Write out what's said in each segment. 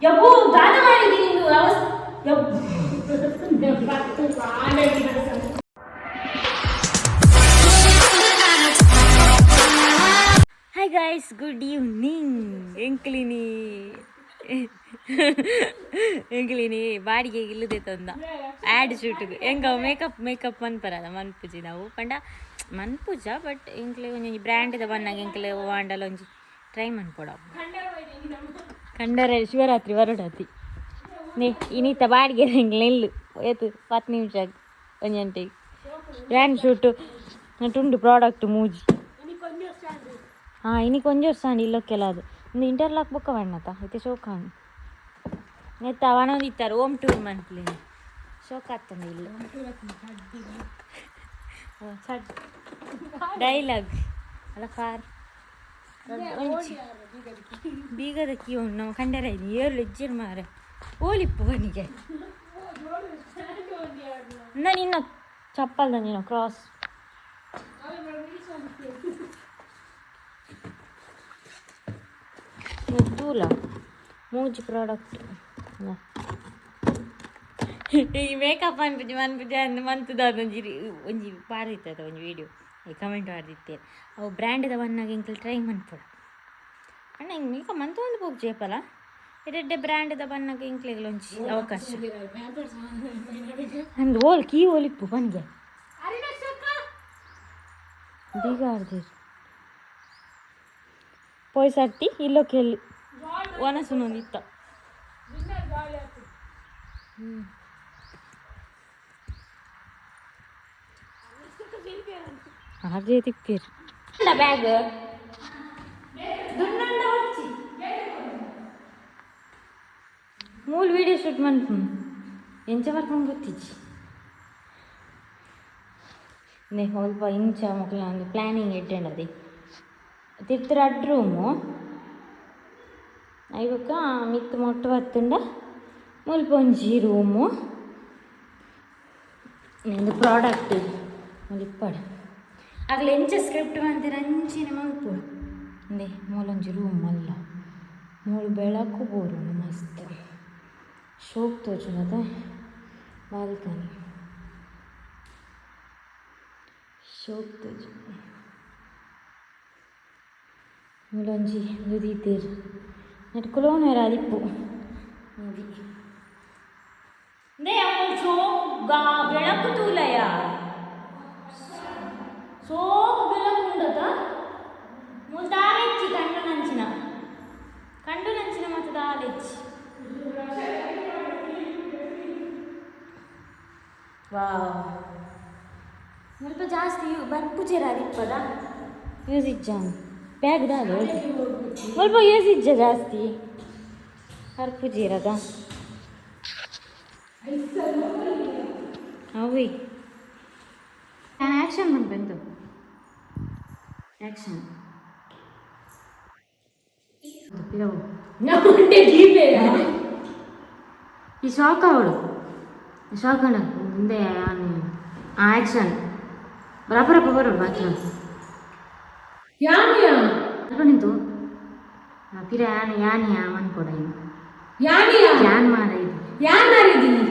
ಯಬ್ಬೋ, ದಾದ ಮಾಡಿದ್ದೀನಿ ನೀನು? Hi guys, good evening. ಎಂಕ್ಲಿನಿ ಎಂಕ್ಲಿನಿ ಬಾಡಿಗೆ ಇಲ್ಲದೆ ತಂದ ಆ್ಯಡ್ ಶೂಟ್ಗೆ. ಎಂಕ ಮೇಕಪ್ ಮೇಕಪ್ ಮನ್ಪರಲ್ಲ, ಮನ್ಪುಜಿ ನಾವು ಪಂಡ ಮನ್ಪುಜ. ಬಟ್ ಎಂಕ್ಲೆ ಒಂಜಿ ಬ್ರ್ಯಾಂಡ್ದ ಬನ್ನಾಗ ಎಂಕ್ಲೆ ವಾಂಡಲ ಒಂಜಿ ಟ್ರೈ ಮನ್ಪೊಡ. ಕಂಡರೆ ಶಿವರಾತ್ರಿ ವರಡತಿ ನೇ ಇನಿತ ಬಾಡಿಗೆ ಎಂಕ್ಲೆ ಇಲ್ಲು ಏತು 10 ನಿಮಿಷ ಒಂಜಿ ಗಂಟೆಗೆ ಬ್ರ್ಯಾಂಡ್ ಶೂಟು ಉಂಡು. ಪ್ರಾಡಕ್ಟ್ ಮೂಜಿ. ಹಾಂ, ಇನಿ ಕೊಂಜ ವರ್ಷ ಆಂಡ್ ಇಲ್ಲೊಕ್ಕೆಲ್ಲ. ಅದು ಒಂದು ಇಂಟರ್ಲಾಕ್ ಬೊಕ್ಕ ಬಣ್ಣತ ಇತ್ತೆ ಶೋಕಾಂಡ್. ನೆತ್ತ ವನೊಂದಿತ್ತಾರೆ ಓಮ್ ಟೂರ್ ಮನ್ಪುಲಿ. ಶೋಕ್ ಆಗ್ತದೆ ಇಲ್ಲ. ಓ ಚಡ್ ಡೈಲಾಗ್ ಅಲ್ಲ ಕಾರ್ ಬೀಗದ ಕೀ ಉಂಡು. ನಮ್ಮ ಕಂಡರ ಏರ್ಲು ಇಜ್ಜಿರ್ ಮಾರೆ. ಓಲಿಪ್ಪು ಬನ್ನಿಗೆ ನಿನ್ನ ಚಪ್ಪಲ್ದ ನೀನು ಕ್ರಾಸ್ ತೂಲ ಮೂಜಿ ಪ್ರಾಡಕ್ಟ್. ಈ ಮೇಕಪ್ ಅನ್ಪುಜಿ ಮನ್ಪುಜಿ ಅಂದ್ ಮಂತುದ. ಒಂಜಿ ಒಂಜಿ ಪಾರ್ದಿತ್ತದ ಒಂಜಿ ವಿಡಿಯೋ ಈ ಕಮೆಂಟ್ ಪಾಡ್ದಿತ್ತೇರು. ಅವು ಬ್ರ್ಯಾಂಡ್ದ ಬನ್ನಾಗ ಎಂಕಲ್ ಟ್ರೈ ಮನ್ಪೊಡು ಅಣ್ಣ. ಹಿಂಗೆ ಮೇಕಪ್ ಮಂತು ಒಂದು ಪೋಪು ಚೇಪಲ ಎಡ್ಡೆ ಬ್ರ್ಯಾಂಡ್ದ ಬನ್ನಾಗ ಎಂಕ್ಲೆಗ್ಲ ಒಂಜಿ ಅವಕಾಶ ಅಂದ್. ಓಲ್ ಕೀ ಓಲಿಪ್ಪು ಪನ್ಗೆ ಬೀಗ ಆಡ್ದಿರು. ಪೋಯ್ ಸರ್ತಿ ಇಲ್ಲೊಕೆಲ್ಲಿ ಒನಸುನೊಂದಿತ್ತ. ಹ್ಞೂ, ಆರ್ಜೆ ತಿಪ್ಪೇರು ಬ್ಯಾಗ್. ಮೂಲು ವೀಡಿಯೋ ಶೂಟ್ ಮನ್ಪುನು ಎಂಚ ಬರ್ಪುಂಡು ಗೊತ್ತಿಜ್ಜಿ. ನೆ ಸ್ವಲ್ಪ ಇಂಚ ಮೊಕ್ಲೆನ ಒಂದು ಪ್ಲ್ಯಾನಿಂಗ್ ಎಡ್ಡೆಂಡದಿ. ತಿರ್ತ್ ರಡ್ಡ್ ರೂಮು. ಐಬೊಕ್ಕ ಮಿತ್ತ್ ಮೊಟ್ಟು ಬತ್ತುಂಡ ಮುಲ್ಪ ಒಂಜಿ ರೂಮು. ಇಂದು ಪ್ರಾಡಕ್ಟ್ ಮೂಲು ಇಪ್ಪಡ್. ಅಗಲ ಎಂಚ ಸ್ಕ್ರಿಪ್ಟ್ ಮಂತೆರ್ ಅಂಚಿನ ಮಲ್ಪೊಡು. ಇಂದೆ ಮೂಲೊಂಜಿ ರೂಮ್ ಮಲ್ಲ. ಮೂಲು ಬೆಳಕು ಬೋರುಂಡು, ಮಸ್ತ್ ಶೋಕ್ ತೋಜುಂಡತ. ಬಾಲ್ಕನಿ ಶೋಕ್ ತೋಜುಂಡು. ಮೂಲೊಂಜಿ ಉಂದು ದೀತೆರ್. ನೆಟ್ ಕುಲೋನೆರೆ ಆದಿಪ್ಪು ಮೇಬಿ. ಇಂದೇ ಅಮೂಲ್ ಶೋಕ್ ಗಾ ಬೆಳಕು ತೂಲಯ. ಸೋಕು ಬೆಳಕು ಉಂಡತ. ಮೂಲು ದಾಲೆಚ್ಚಿ ಕಂಡು ನಂಚಿನ ಕಂಡು ನಂಚಿನ ಮತ್ತು ದಾಲೆಚ್ಚಿ. ವಾವ್, ಮುಲ್ಪ ಜಾಸ್ತಿ ಬರ್ಪುಜೆರ್ ಆದಿಪ್ಪದ. ಯೂಸ್ ಇಜ್ಜ ಬ್ಯಾಗ್ ದಾದ ಮುಲ್ಪ ಯೂಸ್ ಇಜ್ಜ ಜಾಸ್ತಿ ಬರ್ಪುಜೆರದ ಅವಿ. ನಾನು ಆ್ಯಕ್ಷನ್ ಮನ್ಪೆಂತು ಆ್ಯಕ್ಷನ್ ಪಿರವು. ಈ ಶಾಕ್ ಅವಳು ಶಾಕ್ ಅಣ್ಣ ಮುಂದೆ. ಆ್ಯಕ್ಷನ್ ರಪ ರಪ ಬರೋಡು ಬಾಕಿ. ಯಾನಿಯಾ? ಅಲ್ಪ ನಿಂತು ಪಿರ ಯಾನ್ ಯಾನಿಯಾ ಮನ್ಪೊಡ. ಯಾನಿಯಾ? ಯಾನ್ ಮಾರ ಇದು. ಯಾನ್ ಮಾರಿದ್ದೀನಿ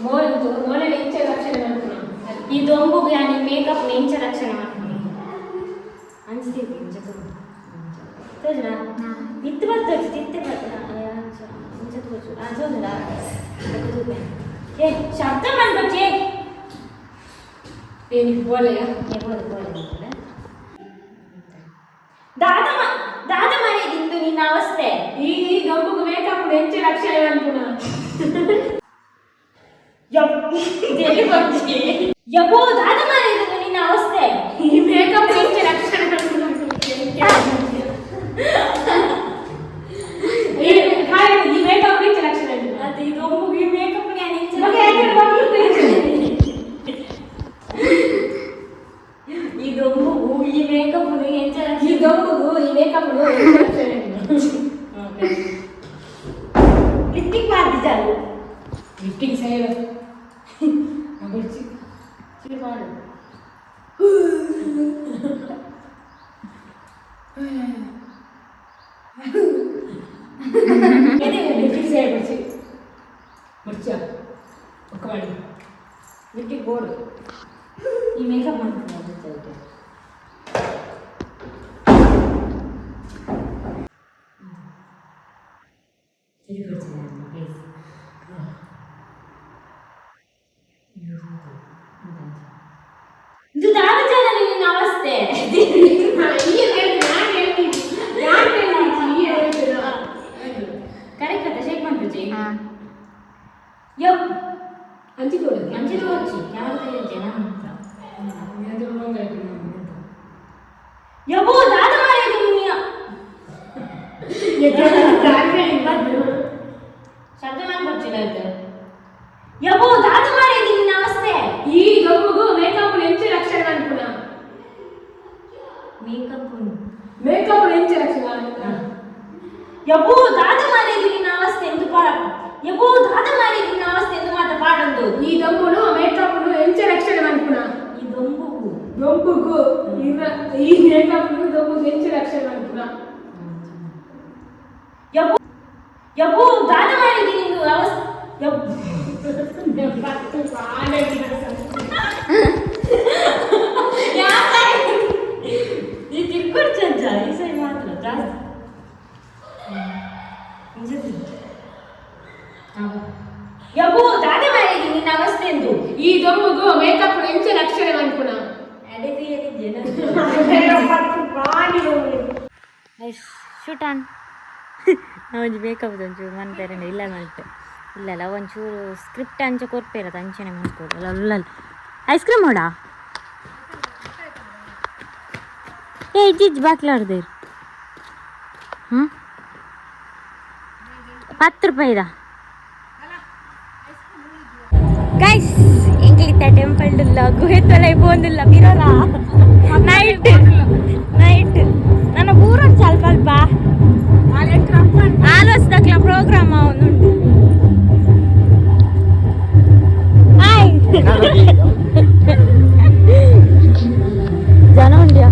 ಮೋನಂತು ಮೋನೆ ಎಂಚ ರಕ್ಷಣೆ ಮನ್ಪುನ. ಈ ದೊಂಬುಗು ಯಾನ್ ಮೇಕಪ್ ಎಂಚ ರಕ್ಷಣೆ ಮನ್ಪುನಿ ಅನ್ಸ್ತಿತ್ತು. ಇಂಚ ತೋಜುನಾ? ಇತ್ತು ಬರ್ತದೆ ತಿತ್ತೆ ಬರ್ತದೆ. ಇಂಚ ತೋಜು. ಆ ತೋಜುನಾ? ತೂಪೆ. ಏ, ಶಬ್ದ ಮನ್ಪೊಚ್ಚಿ. ಏನಿ ಬೋಲೆಯ? ಬೋಲೆ ಬೋಲೆ. ದಾದ ದಾದ ಮನೆದಿಂದು ನಿನ್ನ ಅವಸ್ಥೆ. ಈ ಈ ದೊಂಬುಗು ಮೇಕಪ್ ಎಂಚ ರಕ್ಷಣೆ ಮನ್ಪುನ. ಯಬ್ಬೋ, ದಾದ ಮನೆದಿಂದು ನಿನ್ನ ಅವಸ್ಥೆ. ಈ ಮೇಕಪ್ ಎಂಚ ರಕ್ಷಣೆ ಮನ್ಪುನ. ಈ ಮೇಕಪ್ ಎಂಚ ರಕ್ಷಣೆ ಮನ್ಪುನ. ಅದು ಈ ದೊಂಬುಗು ಈ ಮೇಕಪ್ ನಾನು ಎಂಚ ಮಗ ಯಾಕೆ ಮಗ್ಳು? ಈ ದೊಂಬುಗು ಈ ಮೇಕಪ್ ಎಂಚ ಈ ದೊಂಬುಗು ಈ ಮೇಕಪ್ ಎಂಚ ರಕ್ಷಣೆ ಮನ್ಪುನ. ಲಿಪ್ಟಿಕ್ ಮಾಡ್ತಿ ಚಾಲು. ಲಿಫ್ಟಿಂಗ್ ಸೈಡ್ ಗುಡ್ಚಿ. ಮಾಡು. ಮುರ್ಚ ಒಕ್ಕವಾಡಿ ಲಿಪ್ಟಿಕ್ ಬೋರ್ಡ್. ಈ ಮೇಕಪ್ ಮಾಡ್ತೀನಿ. ಪ್ಲೀಸ್. ಇದು ದಾದ ಜನ ನಿನ್ನ ಅವಸ್ಥೆ. ನಾನು ಹೇಳ್ತೀನಿ, ನಾನು ಹೇಳ್ತೀನಿ, ಈ ಹೇಳ್ತೀನಿ. ಕರೆಕ್ಟ್ ಅತ್ತ ಶೇಕ್ ಮಾಡ್ಬಿಚ್ಚಿ ಯೋ. ಅಂಚಿಕೋಡು. ಅಂಚಿದ వచ్చి ಕ್ಯಾಮರಾ ಜನ. ಯಬ್ಬೋ, ದಾದ ಮಾಡಿದ್ದು ನೀನು. ಶಬ್ದ ಮಾಡ್ಕೊಡ್ತಿಲ್ಲ ಇದು. ಯಬ್ಬೋ, ದಾದ ಮಾಡಿದ್ದು ನಿನ್ನ ಅವಸ್ಥೆ. ಈ ದೊಂಬುಗು ಮೇಕಪ್ ಎಂಚು ರಕ್ಷಣೆ ಅನ್ಕುಣ. ಮೇಕಪ್. ಮೇಕಪ್ ಎಂಚು ರಕ್ಷಣೆ. ಯಬ್ಬೋ, ದಾದ ಮಾಡಿದ್ದು ನಿನ್ನ ಅವಸ್ಥೆ ಎಂದು ಪಾಡ. ಯಬ್ಬೋ, ದಾದ ಮಾಡಿದ್ದು ನಿನ್ನ ಅವಸ್ಥೆ ಎಂದು ಮಾತ ಪಾಡೊಂದು. ಈ ದೊಂಬುನು ಮೇಕಪ್ ಎಂಚ ರಕ್ಷಣೆ ಅನ್ಕುಣ. ಈ ದೊಂಬುಗು. ದೊಂಬುಗು ಈ ಮೇಕಪ್ ದೊಂಬುಗು ಎಂಚ ರಕ್ಷಣೆ ಅನ್ಕುಣ. ಯಬ್ಬೋ ಯಬ್ಬೋ, ದಾದ ಮಾಡಿದ್ದು ನೀನು ಅವಸ್ಥೆ. ಈ ತಿರ್ಕೊಡ್ಚಂಚ ಈ ಸೈ ಮಾತ್ರ ಜಾಸ್ತಿ. ಯಬ್ಬೋ, ದಾದ ಮಾಡಿದ್ದು ನಿನ್ನ ಅವಸ್ಥೆ ಎಂದು. ಈ ದೊಂಬುಗು ಮೇಕಪ್ ಎಂಚ ರಕ್ಷಣೆ ಅನ್ಕುಣ. ಶೂಟಾನ್ ಒಂಜಿ ಮೇಕಪ್ ಒಂಚೂರು ಮನ್ಪೇರೆ ಇಲ್ಲ ಮಲ್ಪೆ ಇಲ್ಲಲ್ಲ, ಒಂಚೂರು ಸ್ಕ್ರಿಪ್ಟ್ ಅಂಚ ಕೊರ್ಪೇರದು ಅಂಚನೆ ಮನ್ಪೋಡು ಅಲ್ಲ. ಐಸ್ ಕ್ರೀಮ್ ಹೋಡಾ? ಏ ಇಜ್ಜಿಜ್ಜಿ ಬಾಕ್ಲಾಡ್ದೇರು. ಹ್ಞೂ, 10 ರೂಪಾಯಿದ. ಗೈಸ್, ಎಂಕ್ಲಿತ್ತ ಟೆಂಪಲ್ ಗುಹೆ ತೊಲೆ ಪೋಂದಿಲ್ಲ ಬಿರೋರ. ನೈಟ್ ನೈಟ್ ನನ್ನ ಊರ ಸ್ವಲ್ಪ ಅಲ್ಪ ಆಲೋಸ್ದಕ್ಲ ಪ್ರೋಗ್ರಾಮ್ ಉಂಟು. ಹಾಯ್ ಜನ ಉಂಡ್ಯಾ.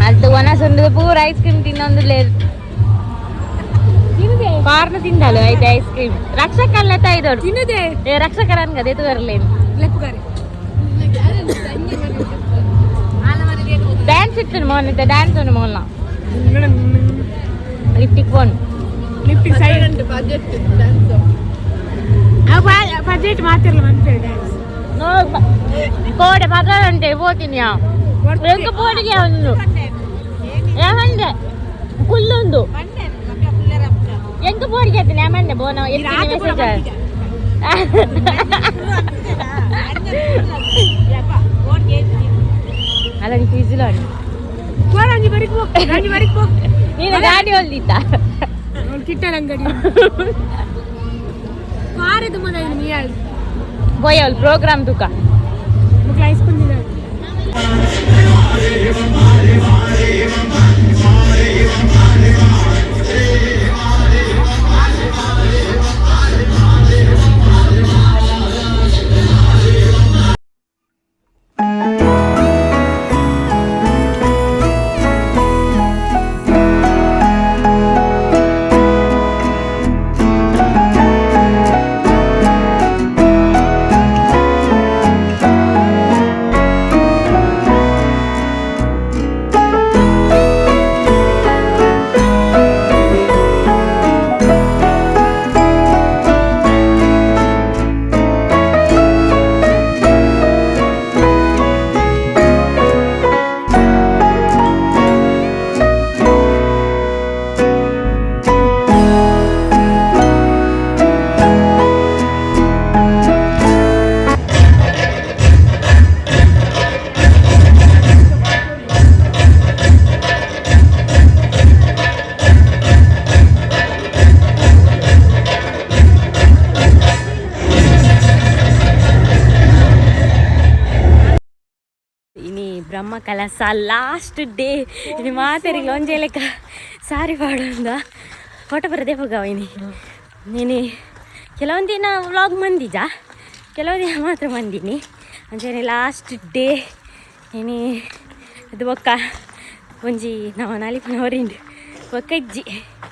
ಅದು ಒಣಸೊಂದು ಪೂರ ಐಸ್ ಕ್ರೀಮ್ ತಿನ್ನೊಂದು ಕಾರ್ನ ತಿಂದಳು ಆಯ್ತು ಐಸ್ ಕ್ರೀಮ್. ರಕ್ಷಕಲ್ಲ ತಾಯ್ದೋಡು. ತಿನ್ನದೆ. ಏ ರಕ್ಷಕರ ಅನ್ಗದೆ ಎತ್ತುವರ್ಲೇನು. ಲೆಪ್ಪುಗಾರಿ. ಡ್ಯಾನ್ಸ್ ಇತ್ತು ಮೋನ್, ಡ್ಯಾನ್ಸ್ ಒಂದು ಮೋಲ್ನ lipstick phone. Lipstick side budget ಮಾತಿರಲ್ಲ ಮನ್ಪೇರು dance. ಕೋಡೆ ಪಗಾರಂಟೆ ಪೋತೀನಿ. ಎಂಕ ಪೋಡಿಗೆ ಒಂದು ಏಮಂಡೆ ಕುಲ್ಲುಂದು ಎಂಕ ಪೋಡಿಗೆ ಆಯ್ತು ನೇಮಂಡೆ ಬೋನ ಮೆಸೇಜ್. ಅಲ್ಲ ಫೀಸಿಲ್ಲ. ರಂಜಿ ಬರಿಕ್ ಪೋ, ರಂಜಿ ಬರಿಕ್ ಪೋ. ನೀನು ಗಾಡಿ ಹೊಲ್ದಿತ್ತ. ಕಿಟ್ಟಣ ಅಂಗಡಿ ಕಾರದು ಮನ ನೀ ಪೋಯ್ ಅವಳು ಪ್ರೋಗ್ರಾಮ್ ತುಕ. ಮಕ್ಕಳು ಐಸ್ ಬಂದಿಲ್ಲ. ಇನಿ ಬ್ರಹ್ಮ ಕಲಸ ಲಾಸ್ಟ್ ಡೇ. ಇನಿ ಮಾತೆರಿಗೆ ಒಂಜೆ ಲೆಕ್ಕ ಸಾರಿ ಪಾಡೊಂದ ಫೋಟೋ ಬರದೆ ಹೋಗವ. ಇನಿ ನೀನಿ ಕೆಲವೊಂದು ದಿನ ವ್ಲಾಗ್ ಮಂದಿಜ. ಕೆಲವು ದಿನ ಮಾತ್ರ ಬಂದೀನಿ. ಅಂಚನೆ ಲಾಸ್ಟ್ ಡೇ ಇನಿ ಅದು ಬೊಕ್ಕ ಒಂಜಿ ನಾವು ನಲಿಪುನ ಹೊರಿಂಡು ಬೊಕ್ಕ ಇಜ್ಜಿ.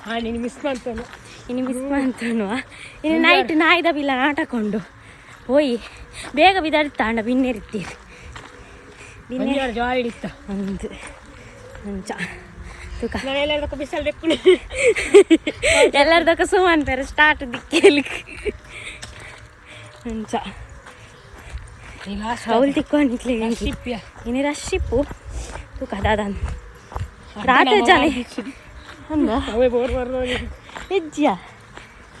ಹಾ, ನೀನು ಮಿಸ್ ಮಾಡ್ತಾನೆ. ಇನ್ನು ಮಿಸ್ ಮಾಡ್ತಾನುವ. ಇನ್ನು ನೈಟ್ ನಾಯ್ದ ಬಿಲ್ಲ ನಾಟಕ ಉಂಡು ಹೋಯಿ ಬೇಗ ಬಿದಾಡ್ತಾಂಡ ಬಿನ್ನೆರಿತ್ತೀರಿ ಬಿನ್ನೆ. ಜಾಯ್ ಇತ್ತ. ಒಂದು ಅಂಚ ತುಕ. ನಾನು ಬಿಸಲ್ ರೆಪ್ಪುನಿ. ಎಲ್ಲರದಕ್ಕ ಸುಮಾನ್ ಪೇರ ಸ್ಟಾರ್ಟ್ ದಿಕ್ಕೇಲಿಕ್ ಅಂಚ. ಹೌಲ್ ತಿಕ್ಕೊಂಡಿಕ್ಲೆ. ಇನ್ನು ರಶ್ ಇಪ್ಪು ತುಕ ದಾದಾನ್ ರಾತ್ರಿ ಜನ ಅಂದ. ಅವೇ ಬೋರ್ ಬೋರ್. ಹೆಜ್ಜಿಯ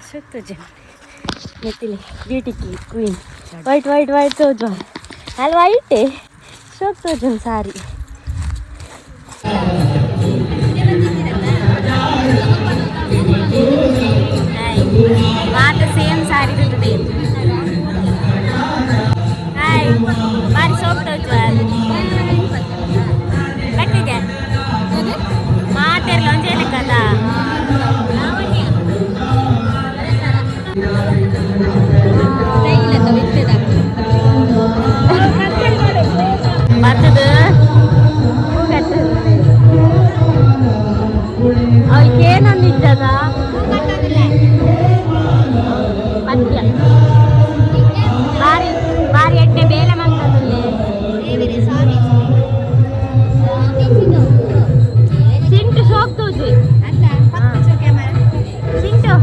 ಸುತ್ತು ಜನ ಮೆತ್ತಿಲೆ beauty queen white white white ತೋಜು ಅಲ್ಲಿ ವೈಟೇ ಶೋಕ್ ತೋಜುನ್ ಸಾರಿ. ಮಾತ ಸೇಮ್ ಸಾರಿ ತುತ್ತದೆ. ಹಾಯ್, ಬಾರಿ ಸೋಕ್ ತೋಜು ಲಕ್ಕಿಗೆ ಮಾತೆರ್ಲ ಒಂಜೇ ಲೆಕ್ಕದ. ಬರ್ತದ ಅವಳಿಗೆ ಏನಂದಿದ್ದದ ಪದ್ಯ ಬಾರಿ ಬಾರಿ ಎಡ್ಡೆ ಬೇಲೆ ಮಂತದಲ್ಲಿ. ಸಿಂಟು ಸೋಕ್ ತೂಜಿ ಸಿಂಟು.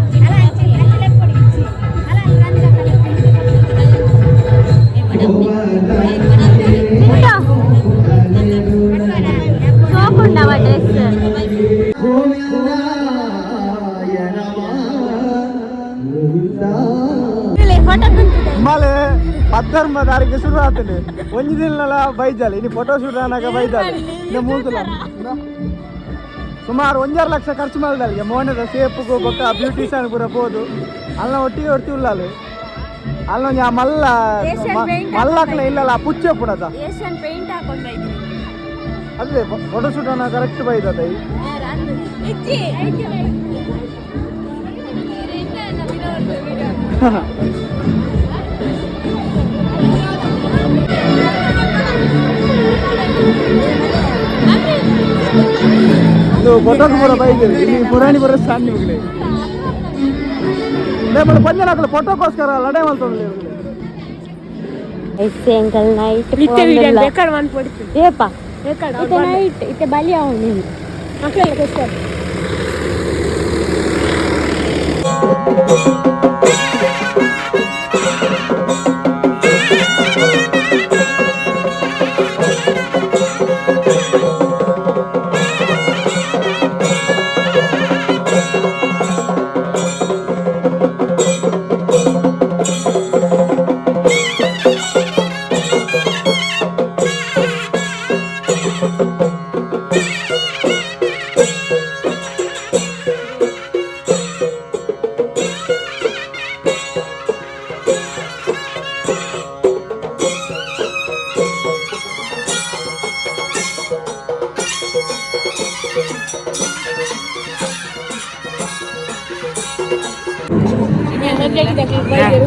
ಸಿಂಟು ಸೋಕುಂಡವ ಡ್ರೆಸ್. ಫೋಟೋ. ಮಲೆ ಪದ್ದರ್ಮ ದಾರಿಗೆ ಶುರು ಆತನೆ ಒಂಜಿ ದಿನಲ ಬೈಜಾಲಿ. ಇನಿ ಫೋಟೋ ಶೂಟ್ ಆನಾಗ ಬೈಜಾಲಿ ಇನ್ನು ಮೂಂತುಲ ಸುಮಾರು 1.5 ಲಕ್ಷ ಖರ್ಚು ಮಾಡಿದಲ್ಲಿಗೆ ಮೋನೆದ ಸೇಪುಗು ಬೊಕ್ಕ ಬ್ಯೂಟಿಷಿಯನ್ ಪೂರ ಪೋದು ಅಲ್ಲ ಒಟ್ಟಿಗೆ ಒಟ್ಟಿ ಉಳ್ಳಾಲು ಅಲ್ಲ ಒಂಜಿ ಆ ಮಲ್ಲ ಏಷ್ಯನ್ ಪೇಂಟ್. ಮಲ್ಲಕ್ಲ ಇಲ್ಲಲ್ಲ ಆ ಪುಚ್ಚೆ ಪುಡದ. ಏಷ್ಯನ್ ಪೇಂಟ್ ಹಾಕೊಂಡ್ ಬೈದ್ರಿ. ಅದೇ ಫೋಟೋ ಶೂಟ್ ಅನ್ನ ಕರೆಕ್ಟ್ ಬೈದದ. ಇಜ್ಜಿ. ಇದು ಫೋಟೋಕ್ ಪೂರ ಬೈದಿರಿ ಇಲ್ಲಿ ಪುರಾಣಿ ಬರೋ ಸ್ಟ್ಯಾಂಡ್ ನಿಮಗೆ ಮಳೆ ಪಂಜನಾಕಲ ಫೋಟೋಕ್ಕೋಸ್ಕರ ಲಡಾಯಿ ಮಾಡ್ತೊಂಡು. ಎಂಕಲ್ ನೈಟ್ ಇತ್ತೆ ವಿಡಿಯೋ ಬೇಕಾದ್ರೆ ಒಂದು ಪಡಿತೀನಿ. ಏಪ? ಬೇಕಾದ್ರೆ. ಇತ್ತೆ ನೈಟ್ ಇತ್ತೆ ಬಲಿ ಅವನು. ಮಕ್ಕಳೆಲ್ಲ ಕೊಡ್ತಾರೆ.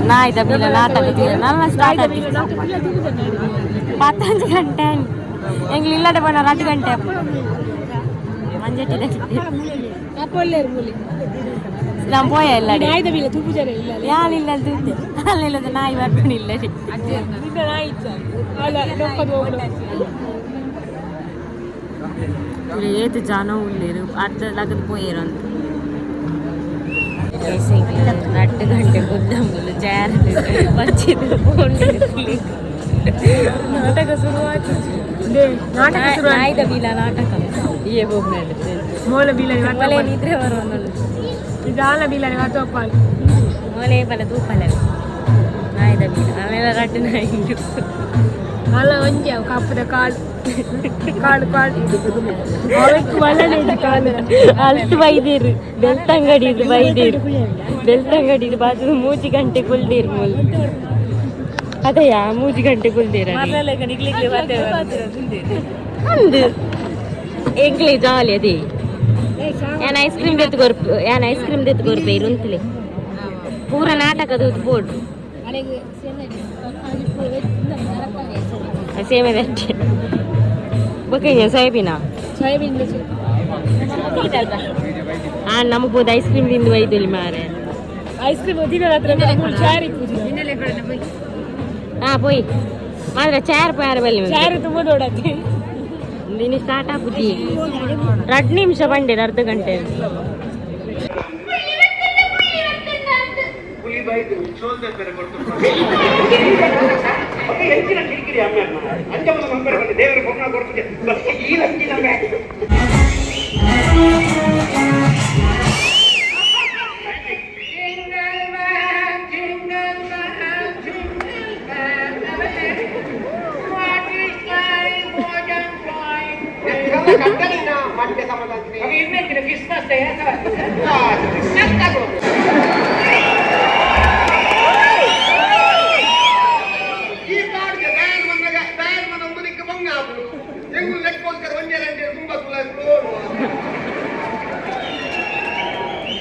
ನಾಯ್ದ ಬಿಲ್ಲ ನಾಟಕ ನನ್ನ ಸ್ಟಾರ್ಟ್ ಆಗಿ ಪತ್ತೊಂದು ಗಂಟೆ ಎಂಗ್ಲು ಇಲ್ಲಡೆ ಪೋಣ 2 ಗಂಟೆ ಮಂಜೆಟ್ಟಿದ. ನಾನು ಪೋಯ ಇಲ್ಲಡೆ. ನಾಯ್ದ ಬಿಲ್ಲ ತೂಪು ಜನ ಇಲ್ಲ. ಯಾರಿಲ್ಲ ತೂತೆ ಅಲ್ಲಿಲ್ಲದ ನಾಯಿ ಬರ್ಕೊಂಡು ಇಲ್ಲಡಿ. ನಿನ್ನ ನಾಯಿ ಇಚ್ಚ ಅಲ್ಲ ಡೊಕ್ಕದು ಹೋಗೋದು. ಏತು ಜನ ಉಳ್ಳೇರು ಅರ್ಧ ಲಗದ ಪೋಯೇರು ಅಂತ 2 ಗಂಟೆ ಗುದ್ದಂಬುಲು ಚೇರ್ ಬಚ್ಚಿದ್ರು ಪೋಂಡು ನಾಟಕ ಶುರುವಾಯ್ತು. ನಾಟಕ ಶುರು. ನಾಯ್ದ ಬೀಲ ನಾಟಕ ಏ ಹೋಗ್ಮೇಲೆ. ಮೋಲ ಬೀಲ. ಮೊಲೆ ನಿದ್ರೆ ಬರುವಂದುಂಡು. ಇದಾಲ ಬೀಲ ತೋಪಾಲ್. ಮೊಲೆ ಬಲ ತೂಪಲೆ ನಾಯ್ದ ಬೀಲ ಆಮೇಲೆ ರಡ್ಡು ನಾಯಿ. ಅಲ್ಲ ಒಂಜಿ ಅವು ಕಪ್ಪದ ಕಾಳು ಕಾಳು ಕಾಳು ಅವಕ್ಕೆ ಒಳ್ಳೆ ಕಾಲು. ಅಲ್ತು ಬೈದಿರು ಬೆಳ್ತಂಗಡಿ ಬೈದಿರು ಬೆಳ್ತಂಗಡಿ ಬಾಜು 3 ಗಂಟೆ ಕುಲ್ದಿರು ಮುಲ್ ಅದಯ್ಯ 3 ಗಂಟೆ ಕುಲ್ದಿರ ಅಂದು ಎಂಕ್ಲೆ ಜಾಲಿ ಅದೇ ಯಾನ್ ಐಸ್ ಕ್ರೀಮ್ ದೆತ್ತು ಕೊರ್ಪು ಯಾನ್ ಐಸ್ ಕ್ರೀಮ್ ದೆತ್ತು ಕೊರ್ಪೆ ಇರುಂತಲೆ ಪೂರ ನಾಟಕದ ಬೋರ್ಡ್. ಸೇಮೆ ದಟ್ಟೆ ಬೊಕ್ಕ ಸೋಯಾಬೀನಾ? ಸೋಯಾಬೀನ್. ಆ ನಮಗೆ ಬೋದು ಐಸ್ ಕ್ರೀಮ್ ತಿಂದು ಬೈದಲ್ಲಿ ಮಾರೆ. ಐಸ್ ಕ್ರೀಮ್ ದಿನ ರಾತ್ರಿ ಚಾರಿ ಪೂಜೆ. ಹಾ, ಪೋಯ್ ಮಾತ್ರ ಚಾರ್ ಪಾರ ಬಲ್ಲಿ. ಚಾರು ತುಂಬ ನೋಡತ್ತೆ. ಇನ್ನು ಸ್ಟಾರ್ಟ್ ಆಪುಜಿ. 2 ನಿಮಿಷ ಬಂಡೆ, ಅರ್ಧ ಗಂಟೆ.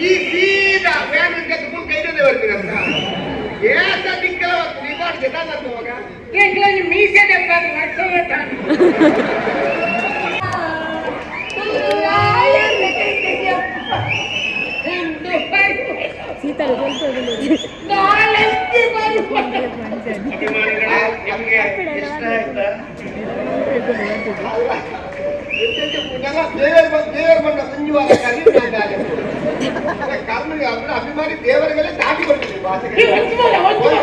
ಈ ಸೀದಾ ವ್ಯಾನ್ ಫುಲ್ ಕೈಲೇ ಬರ್ತೀರಂತ ಏಸ ದಿಕ್ಕಲ ನೀ ಪಾಡ್ಗೆ ಮಗ. ಮೀಸೆ. ಅಭಿಮಾನಿಗಳೇ, ನಿಮ್ಗೆ ಇಷ್ಟ ಆಯ್ತಾ? ದೇವರ ದೇವರ ಬಂದ ಸಂಜುವಾರ ಕರ್ಮ ಅಭಿಮಾನಿ ದೇವರಿಗೆಲ್ಲ ದಾಟಿ ಬರ್ತದೆ. ಒಂದು